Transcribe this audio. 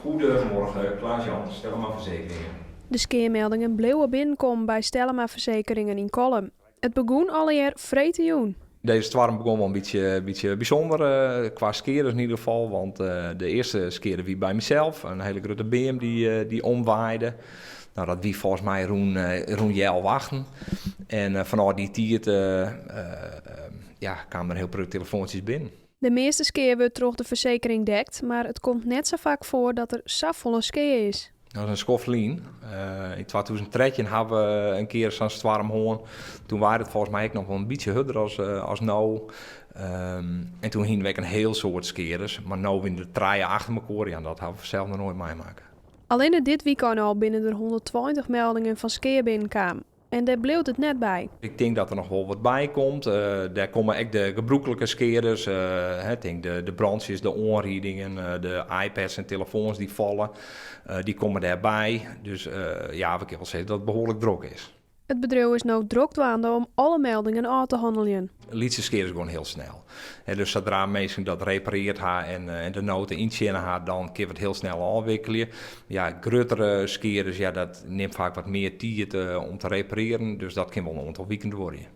Goedemorgen, Klaas-Jan, Stellema Verzekeringen. De skeameldingen bliuwe binnenkommen by Stellema Verzekeringen yn Kollum. It begûn allegear freedtejûn. Deze stoarm begûn wol in bytsje bysûnder, kwa skea yn ieder gefal. Want de earste skea wie by mysels, in hiele grutte beam dy't omwaaide. No, dat wie folgens my rûn healwei achten. En fanôf dy tiid, ja, kamen der hiel protte telefoantsjes binnen. De measte skea wurdt troch de fersekering dekt, mar it komt net sa faak foar dat der safolle skea is. Dat is in skoft lyn. Yn 2013 ha we in kear sa'n stoarm hân. Doe wie it folgens my ek noch wol in bytsje hurder as no. En doe hiene we ek in hiel soad skeades. Mar no wiene der trije achter elkoar. Ja, dat ha we sels noch noait meimakke. Allinnich dit wykein al binne der 120 meldingen fan skea binnenkaam. En dêr bliuwt it net by. Ik tink dat der noch wol wat by komt. Dêr komme ek de gebrûklike skeades. Tink de brantsjes, de oanridingen, de iPads en telefoans dy't falle, dy komme dêrby. Dus ja, we kinne wol sizze dat it behoarlik drok is. It bedriuw is no drok dwaande om alle meldingen ôf te hanneljen. Lytse skea is gewoan hiel snel. Dus sadree't minsken dat reparearre ha en de nota yntsjinne ha, dan kinne we it hiel snel ôfwikkelje. Ja, gruttere skeades, ja, dat nimt faak wat mear tiid om te reparearjen, dus dat kin wol in oantal wiken duorje.